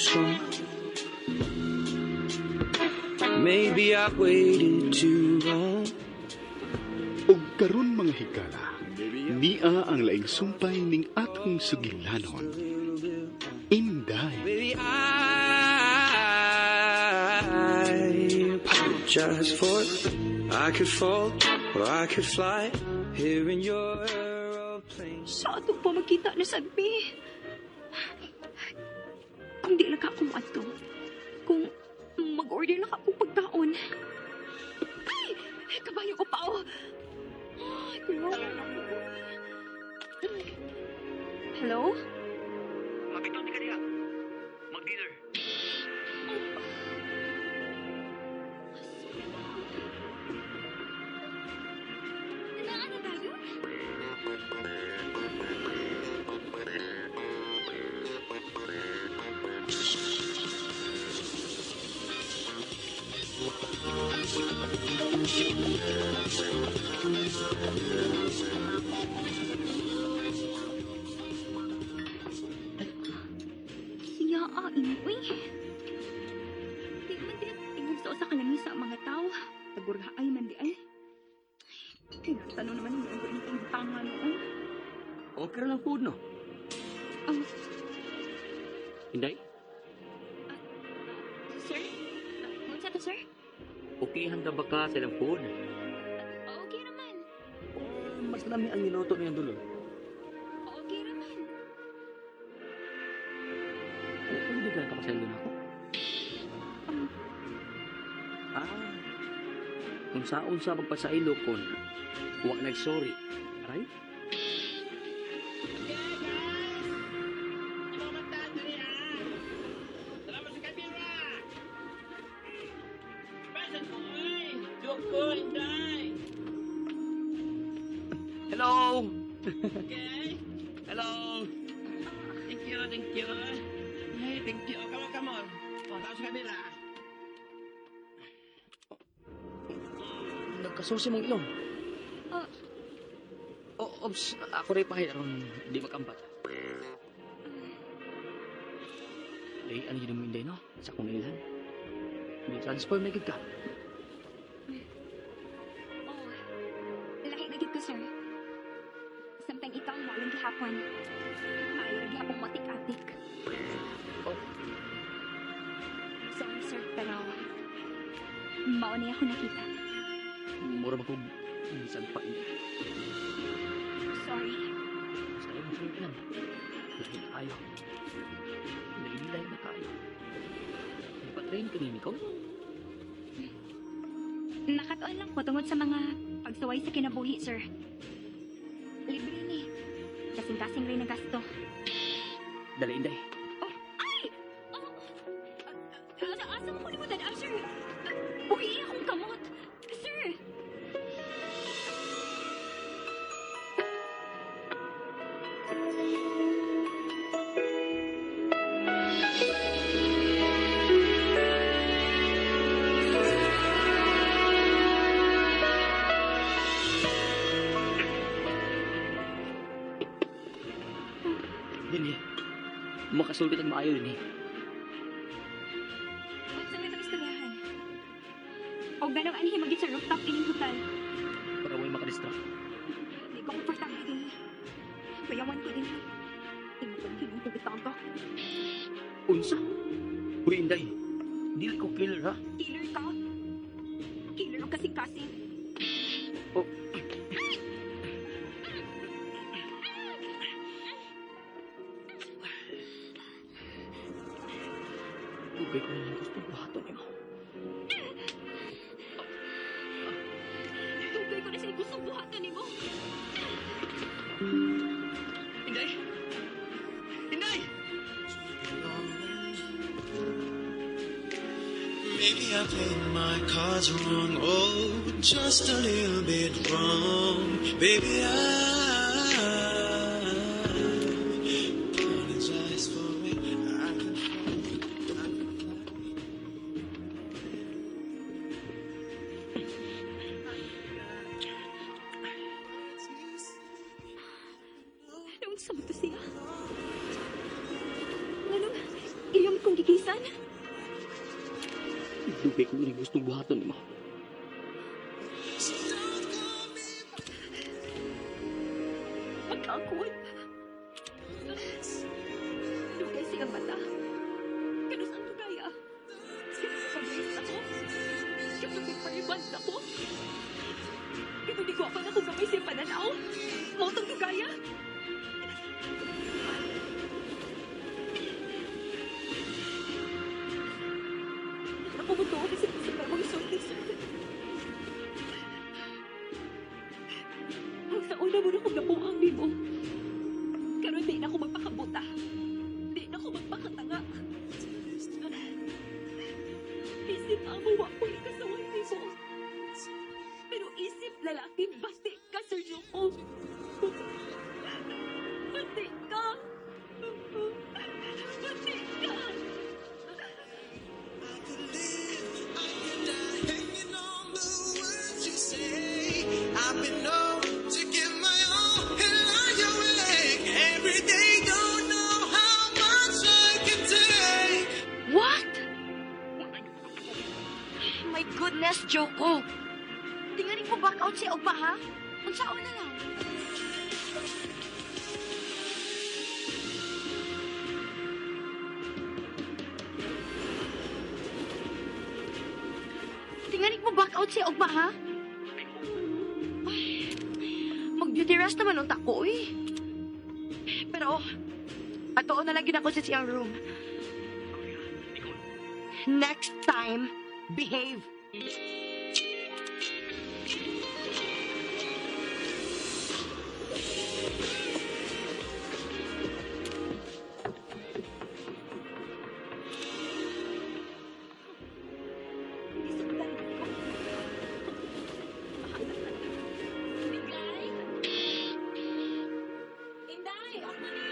strong. Maybe I waited too long. Ug karon, mga higala, nia ang laing sumpay ning atong sugilanon. Inday. Baby, I apologize for it. I could fall or I could fly here in your aeroplane. Sa ato pa magkita na sad mi. Kung di lang ka ako moadto. Kung mag-order na ka akong pagkaon. Ay! Kabayo ko pa, oh! Ay, kuyaw na ako. Hello? Mabitaw ka diha. Mag-dinner. Naa na tayo? Siya ah, inoy. Di man di tingog sa usa ka lamisa ang mga tao. Tagurgaay man di ay. Tinatano naman ang mga tanga noon. Okay lang food, no? Oh, Inday, sir? Unsa to, sir? Okay handa ba ka sa ilang food? Okay naman. Mas lami ang niluto niyang dulol. Okay naman. Pwede ka kapaselo na ako. Ah, kung saon sa magpasailo kon, wa nag-sorry. Right? Hello! Okay. Hello! Thank you, thank you. Hey, thank you. Come on, come on. Oh, taas camera. Nagkasusi mong ilong. Ah. Oh, ops, ako rin pahit aron di makambat. Lay, ano yun mo, Inday, no? Sa akong ilhan. May transfer may gid ka. Oh, lahi na gid ko, sir. Samtang ikaw mo lang gihapon. Maayo ra gihapon mo atik-atik. Oh. Sorry, sir, pero mao na ako nakita. Mura ba kong minsan pa, Inday? Sorry. Basta yung ilhan. Lahi na kayo. Lahi na kayo. Di pa train ka ni Nicole? Nakatuon lang ko tungod sa mga pagsuway sa kinabuhi, sir. Libre ni. Kasing-kasing rin ang gasto. Dali, Inday. Oh, ay! Oh! Asa, asa mo ko ni ah, sir? Uy, akong kamot. Sir! Dini. Makasulbit ang maayo din eh. Unsa may itong istoryahan? O ganong anhi magit sa rooftop ining hotel. Para way makadistract. Di ko komportable din. Bayawan ko din. Imo ko hinong ko. Unsa? Uy, Inday. Dili ko killer, ha? Killer ka? Killer o kasing-kasing? Oh. Dugay ko na gusto buhaton nimo. Dugay ko na sila gustong buhaton nimo. Inday! Inday! Maybe I played my cards wrong, oh, just a little bit wrong. Baby, I apologize for it. I can fall, I can fly. Naunsa man to siya? Nganong iyam kong Kikisan? Dugay ko rin gustong buhaton nimo. Magkaakot. Dugay siyang mata. Kano saan dugaya? Kano sa pag-raise ako? Kano nagpariban ako? Kano di ko pa na kung gamay siyang pananaw? Mautong dugaya? Ako mo to, kasi sa mga isulti, sir. Ang sa una mo na kong napuang di mo. Karon di na ako magpakabuta. Di na ako magpakatanga. Isip amo, wa ko ikasaway ni mo. Pero isip lalaki, basti ka, Sir Joko. Basti ka. Basti ka. I could live, I could die, hanging on the words you say. I've been known to give my all and lie awake every day. Don't know how much I can take. What? My goodness, Joko. Tingaling mo back out si Ogma, ha? Unsaon na lang? Tingaling mo back out si Ogma, ha? Ay, mag-beauty rest naman unta ko, eh. Pero, atoon na lang gid ako sa siyang room. Next time, behave. Isukdan ko. Bahala ka na. Inday! Inday! Ako ni!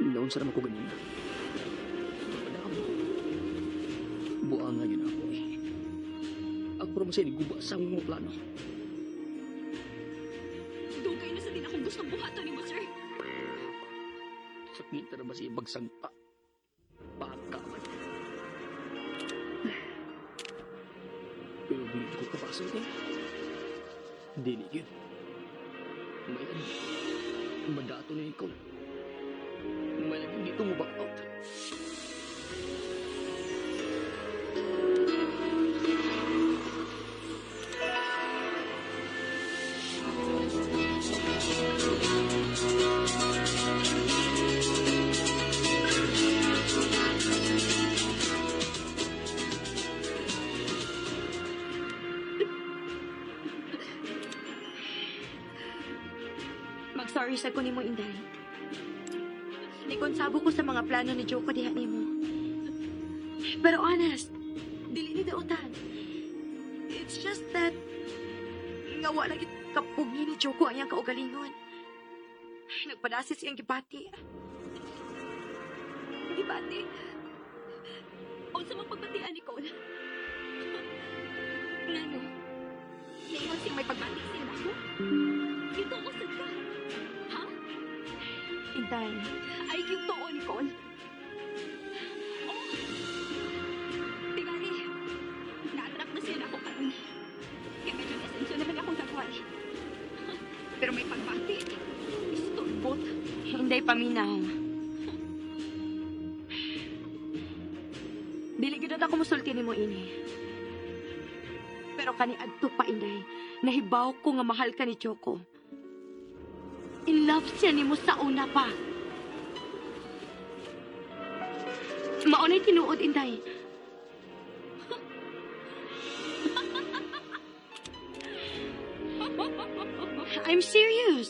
Noon sa naman ko ganyan na. Madam, buang nga yun ako eh. Ako naman sa'yo, guba sa mga plano. Dugay na sa din akong gustong buhaton nimo, sir. Sakit na ba siya bagsangpa? Baka man. Pero dili ko kapasok eh. Dili yun. Mayan, madato na ikaw. Mayan, dito mo back out. Mag-sorry sa ko nimo, Inday. Nikonsabo ko sa mga plano ni Joko diha nimo. Pero honest, dili ni dautan. It's just that nga wala gid kapugi ni Joko ang iyang kaugalingon. Nagpadasi siyang gibati. Gibati? Unsa man pagbatian, Nicole? Ngano? Niingon siyang may pagbati siya nako? Gituo sad ka? Ha? Inday. Ay, gituo, Nicole. Oh! Tingali, na-attract na siya nako karon. Kaya medyo nesensyo naman akong dagway. Pero may pagbati. Isturbot. Inday, paminaw. Dili gid ako musulti nimo ini. Pero kaniadto pa, Inday, nahibaw ko nga mahal ka ni Joko. In love siya nimo sa una pa. Maunay tinuod, Inday. I'm serious.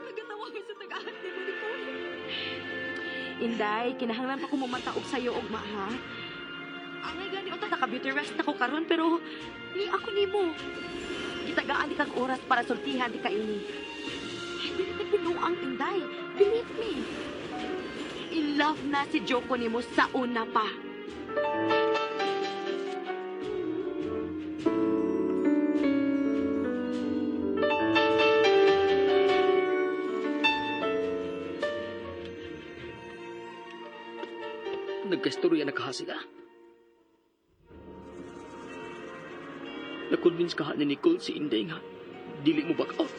Nagatawa ko sa tag-ahat ni mo, Nicole. Inday, kinahanglan pa ko mamataog sa'yo, ugma, ha? Angay gani, unta, naka-beauty rest ako karon pero ni ako nimo. Gitagaan di kag oras para sultihan di ka ini. Dili ka binuang, Inday. Believe me. In love na si Joko nimo sa una pa. Nagkastorya na kaha sila. Na-convince kaha ni Nicole si Inday nga dili mo back out.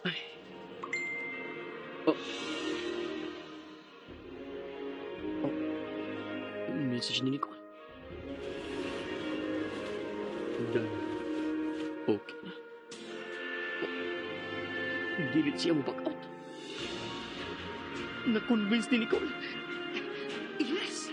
Ay. Oh. Oh. Message ni Nicole. Done. Okay na. Oh. Dili siya mo back out. Na-convince ni Nicole. Yes!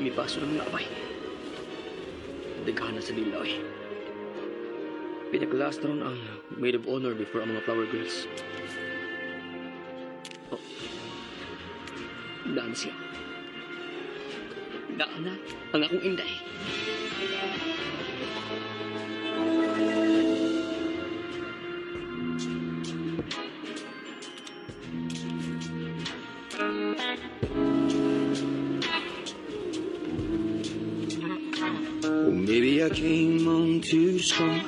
Mipaso ng laway. Daghan na sa nila eh. Pinaka-last ron ang maid of honor before ang mga flower girls. Oh. Daan siya. Daan na ang akong Inday. Well, maybe I came on too strong.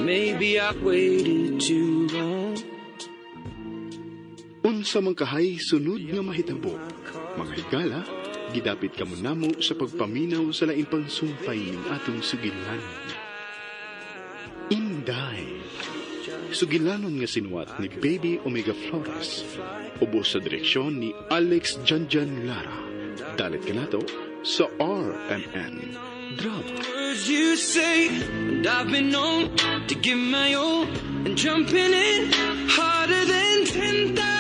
Maybe I waited too long. Unsa man kahay sunod nga mahitabo. Mga higala, gidapit kamo namo sa pagpaminaw sa laing pangsumpay ning atong sugilanon. Inday. Sugilanon nga sinuwat ni Baby Omega Flores. Ubos sa direksyon ni Alex Janjan Lara. Dalit kanato sa RMN Drama. Words you say, and I've been known to give my all, and jumping in harder than 10,000